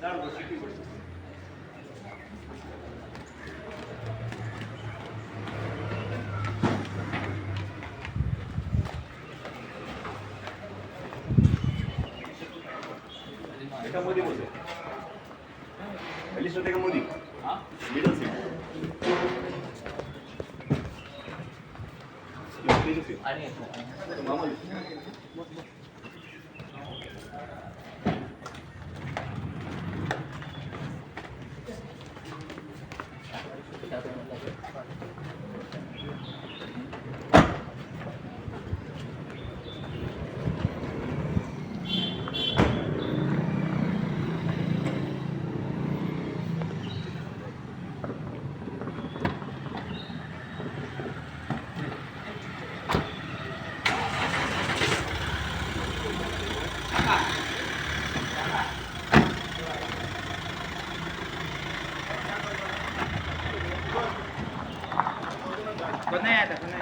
एका मध्ये बसव. अलिशा, एका मध्ये मिडल सीट. मामा. कोण नाही आता, कोण नाही.